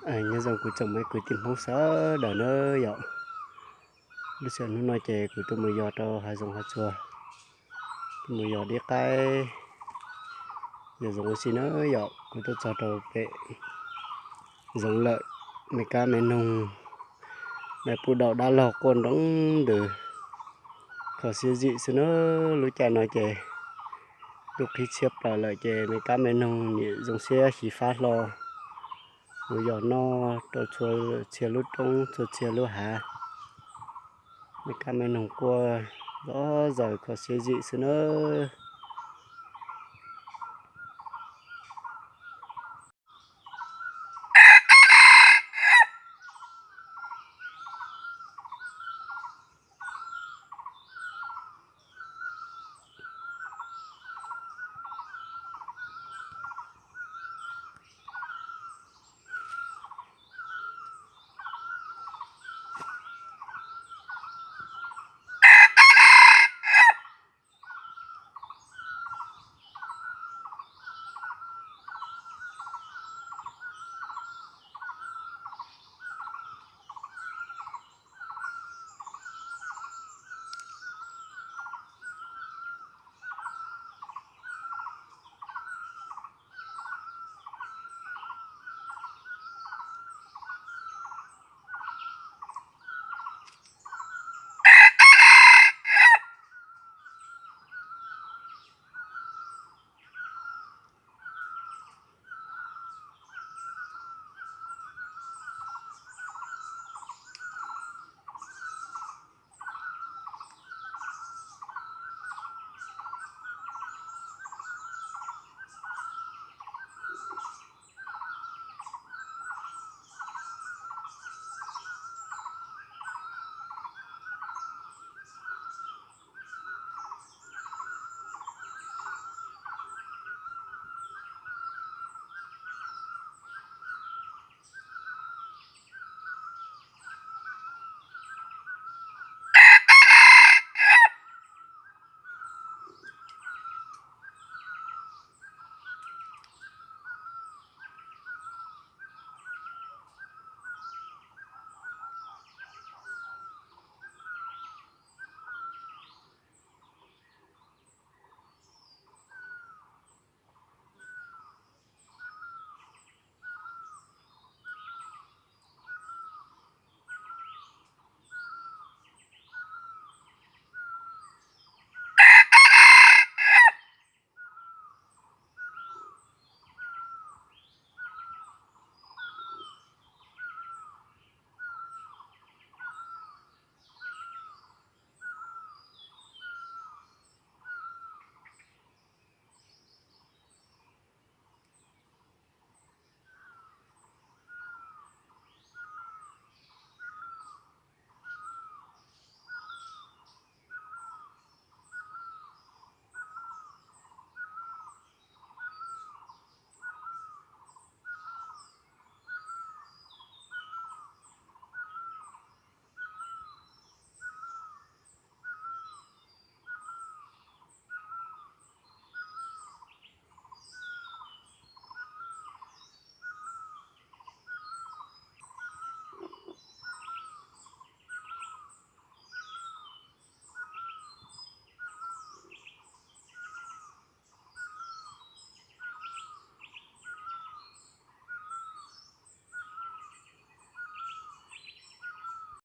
Nyob zoo kuv tsoom me kwv tij Hmoob sawv daws nawb yom. Lub sij hawm hnub no ces kuv tuaj mus yos rau hav zoov hav tsuag, tuaj mus yos dib qaib, yos zoov ua si nawb yom. Kuv tuaj txog rau pem zoov lawm, me kab me noog, me puj daum dab laug quaj nroo ntws, kho siab zim xwb na. Lub caij no ces ntuj qhib txhiab plaws lawm ces me kab me noog nim zoo siab xyiv fab hlo, mus yos noj rau txhua txhia lub roob txhua txhia lub hav. Me kab me noog quaj zom zaws kho siab zim xwb nawb.